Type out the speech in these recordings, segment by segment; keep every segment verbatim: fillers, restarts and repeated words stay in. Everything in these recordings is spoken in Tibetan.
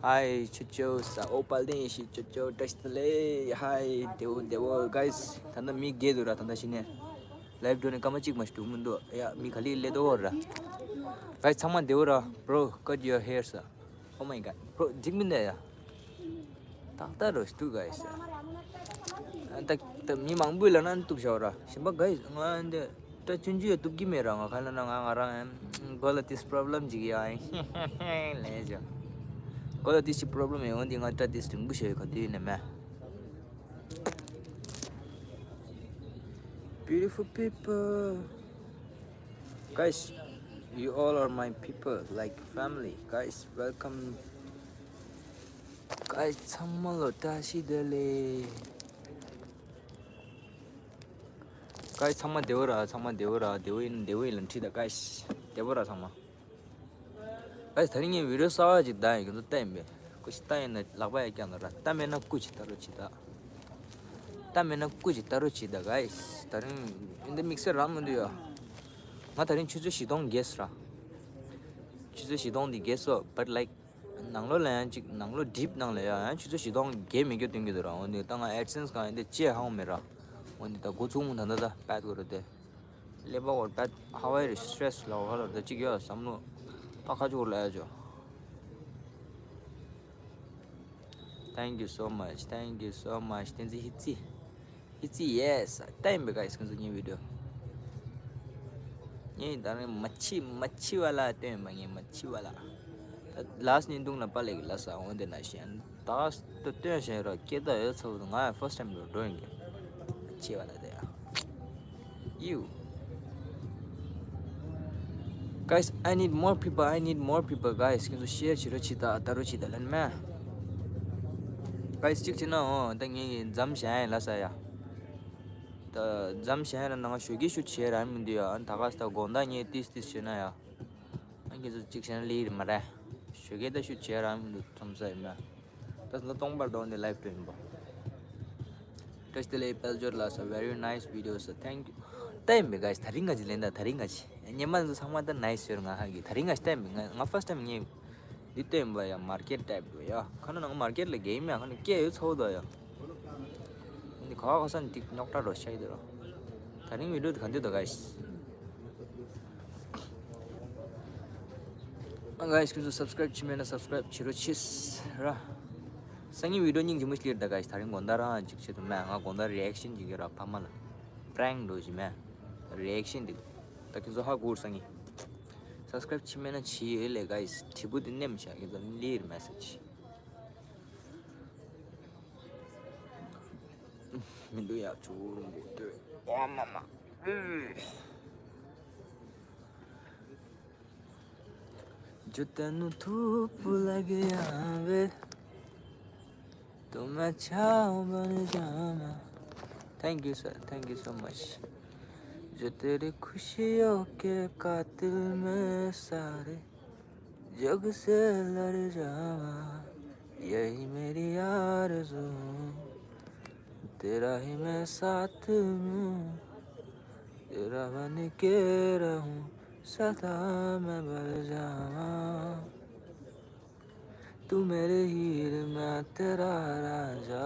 Hi, ཆོས་ཆོས་ས། ཨོ་དཔལ་ལྡན་ཡེ་ཤེས། ཆོས་ཆོས། བཀྲ་ཤིས་བདེ་ལེགས། Hi, བདེ་བོ་བདེ་བོ། Guys, ད་ལྟ་མི་བརྒྱད་འདུག་ར། ད་ལྟ་གཞི་ནས་ལའིབ་འགྲོ་ནས་སྐར་མ་གཅིག་མ་ཞིག་འགྲོ་མི་འདུག་ཡ། མི་ག་ལེ་སླེབས་འདུག་ར། Guys, ཚང་མ་བདེ་བོ་ར། Bro, cut your hair, sir. Oh my God, bro, འགྲིག་མི་འདུག་ཡ། ཏག་ཏག་རོ་ཞིག་འདུག་guys. ད་ད་མི་མང་པོས་ལབ་ན་བཏུབ་ཤོག་ར། གཞན་པ་guys, ང་འདི་སྐྲ་ཆུང་ཆུང་ཡང་གཏུབ་ཀྱི་མེད་ར། ང་ག་ལབ་ན་ང་ང་རང་ཨམ། quality problem ཅིག་ཡ། ལས་ཅོ། quality problem ཡོང་འདི། ང་སྐྲ་དེ་རིང་པོ་ཞིག་ག་དུས་ནས་མེད། Beautiful people, guys, you all are my people, like family, guys, welcome. Guys, ཚང་མ་ལ་བཀྲ་ཤིས་བདེ་ལེགས། Guys, ཚང་མ་བདེ་བོ་ར། ཚང་མ་བདེ་བོ་ར། བདེ་བོ་ཡིན་བདེ་བོ་ཡིན་ལ་འཁྲིད་ད། Guys, བདེ་བོ་ར་ཚང་མ། Guys, ད་རིང་ངས་བི་ཌི་ཡོ་གསར་པ་ཅིག་བཏང་ཡིན། ཁྱོད་ཚོ་བལྟས་ཡིན་པས། ཁོ་ཞིག་བལྟས་ཡིན་ན་ལག་པ་ཡ་བརྐྱངས་ལ་ར། བལྟས་མེད་ན་སྐུ་ཅིག་བལྟ་རོགས་བྱེད་ད། བལྟས་མེད་ན་སྐུ་ཅིག་བལྟ་རོགས་བྱེད་ད། Guys, ད་རིང་འདི་དམིགས་བསལ་རང་མི་འདུག་ཡ། ང་ད་རིང་ཆུ་ཚོད་བཞི་སྟོང་བརྒལ་སོང་ར། ཆུ་ཚོད་བཞི་སྟོང་འདི་བརྒལ་སོང་། But like, ནང་ལོགས་ལ་ཡང་ཅིག་ནང་ལོགས་ཌིབ་ནང་ལ་ཡང་ཡང་ཆུ་ཚོད་བཞི་སྟོང་བརྒལ་མེད་རྒྱུ་སྟོན་གྱི་འདུག་ར། འོ་འདི་ད་ང་ཨེཌ་སེན་སི་གང་ཡིན་འདི་ཅེས་ཧ་གོ་མེད་ར། འོ་འདི་ད་འགོ་ཚུགས་མུ་ད་ད་ད་པད་གོ་ར་དེ། ཀླད་པ་འོར་པད་ཧ་ཝའི་རི་སི་ཊེ་རེ་སི་ལ་འོ་ཧ་ལ་ད་ཅིག་ཡོད་བསམ་བློ་ཕ་ཁ་ཅུག་ལ་ཡ་ཅོ། Thank you so much, thank you so much. བསྟན་འཛིན་ཧི་ཙི། ཧི་ཙི། Yes, བལྟས་ཡིན་པས་guys, ཁྱོད་ཚོ་ངའི་བི་ཌི་ཡོ། ངས་ད་རིང་མ་འཆི་མ་འཆི་བ་ལ་བསྟན་ཡིན་པ། ངས་མ་འཆི་བ་ལ། ད་ལཱསི་ཉིན་དུང་ལ་པ་ལེགས་ལ་ས་འོ་འདི་ན་ཤན། ད་ལྟ་སྟོན་བཞིན་རོ་སྐད་ད་ཡོད་ཚོ། ང་ཡང་ཕར་སི་ཊི་ཊའིམ་འགྲོ་འགྲོ་ཡིན་གི། མ་འཆི་བ་ལ་དེ་ཡ། You. Guys, I need more people, I need more people, guys. ཁྱོད་ཚོ་ཤེར་བྱེད་རོགས་བྱེད་ད། ད་རོགས་བྱེད་ད་ལན་མེ། Guys, གཅིག་བྱེད་ན་འོ་ད་ངས་མཚམས་བཞག་ཡིན་ལ་ས་ཡ། ད་མཚམས་བཞག་ཡིན་ལ་ནང་ཞོགས་ཀས་ཤུ་བྱེད་ར་མི་འདུག་ཡ། ཨ་ད་ག་ས་ད་དགོང་དག་ངས་ཏིས་ཏིས་བྱེད་ན་ཡ། ཨ་ཁྱོད་ཚོ་གཅིག་བྱེད་ན་ལི་རེད་མ་རེད། ཞོགས་ཀས་ད་ཤུ་བྱེད་ར་མི་འདུག་ཚོམ་ས་ཡིན་མེ། ད་ལོ་སྟོང་པར་གཏོང་ནས་ལའིབ་སྟོན་པ། བཀྲ་ཤིས་བདེ་ལེགས་དཔལ་འབྱོར་ལགས་སོ། Very nice video, sir. Thank you. བལྟས་ཡིན་པས་guys, ད་རིང་ང་ཅི་ལན་ད། ད་རིང་ང་ཅི་ཉི་མ་ཚོ་ཚང་མ་ད་ནའིས་ཡོད་ང་ཧ་གི། ད་རིང་ང་ཅི་བལྟས་ཡིན་པས། ང་ང་ཕར་སི་ཊི་ཊའིམ་ངས་འདི་བལྟས་ཡིན་པ་ཡ། མར་ཀེཊ་ཊའིབ་འདུག་ཡ། ཁ་ན་ནང་མར་ཀེཊ་ལ་གེ་ཡིན་ཡ། ཁ་ན་སྐད་ཡོད་ཚ་བོ་འདུག་ཡ། འདི་ག་བ་ག་ས་ནས་ཏིག་རྙོག་དྲ་རོ་ཤ་ཡི་འདུག་རོ། ད་རིང་བི་ཌི་ཡོ་འདི་ག་འདི་འདུག་guys། ཨ་guys, ཁྱོད་ཚོ་སབ་སི་ཀ་རེབ་བྱེད་མེད་ན་སབ་སི་ཀ་རེབ་བྱེད་རོགས་བྱེད་ར། སང་ཉིན་བི་ཌི་ཡོ་སྙིང་རྗེ་མོ་ཞིག་སླེབས་ད་guys། ད་རིང་དགོང་དག་རང་ཅིག་བྱེད་དུ་མེད། ང་དགོང་དག་རི་ཨེག་ཤན་ཅིག་ཡོད་ར། ཕ་མ་ལ་པྲེང་འགྲོ་བཞིན་མེད། རི་ཨེག་ཤན་འདི་ད་ཁྱོད་ཚོ་ཧ་གོ་སང་ཉིན། སབ་སི་ཀ་རེབ་བྱེད་མེད་ན་བྱེད་ཡོད་ལས་guys། དྲིལ་བུ་འདི་ནེམ་བྱ། ཁྱོད་ཚོ་ལིར་མེ་སེ་ཇི། མི་འདུག་ཡ། ཆུ་རུང་པོ་ལྟོས། ཨོ་མ་མ། जो तेनू धूप लग आवे, तो मैं छाँव बन जावां। Thank you sir, thank you so much. जो तेरी खुशियों के कातिल मैं सारे जग से लड़ जावां, यही मेरी आरज़ू। तेरा ही मैं साथ हूँ, तेरा बन के रहूँ, सदा मैं बल जावां। तू मेरे हीर, मैं तेरा राजा,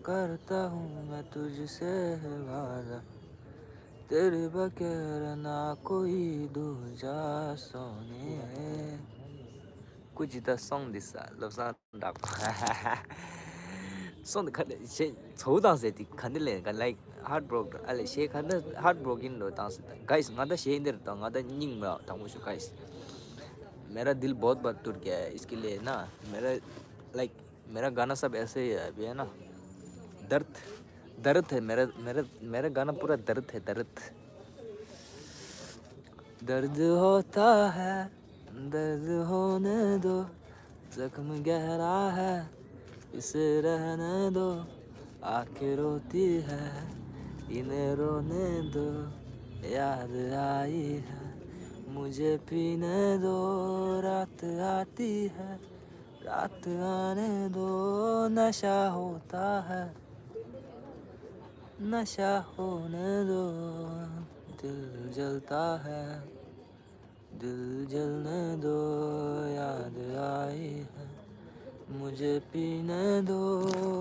करता हूँ मैं तुझसे वादा, तेरे बगैर ना कोई दूजा सोने। कुछ तो song this love song. སོང་དུ་ཁ་ནས་ཞེ་ཚོ་དང་ཟེར་དེ་ག་འདི་ལས་ག་like heartbroken ཨ་ལས་ཞེ་ག་འདི་heartbroken ལོ་དང་ཟེར་དང་guys། ང་ད་ཞེ་འདིར་དང་ང་ད་སྙིང་མ་དང་པོ་ཞུ་guys। मेरा दिल बहुत बार टूट गया है, इसके लिए ना मेरा, like, मेरा गाना सब ऐसे ही है अभी, है ना। दर्द, दर्द है मेरा, मेरा, मेरा गाना पूरा दर्द है, दर्द। दर्द होता है, दर्द होने दो, जख्म गहरा है, इसे रहने दो। आंखें रोती है, इन्हें रोने दो। याद आई है, मुझे पीने दो। रात आती है, रात आने दो। नशा होता है, नशा होने दो। दिल जलता है, दिल जलने दो। याद आई है, मुझे पीने दो।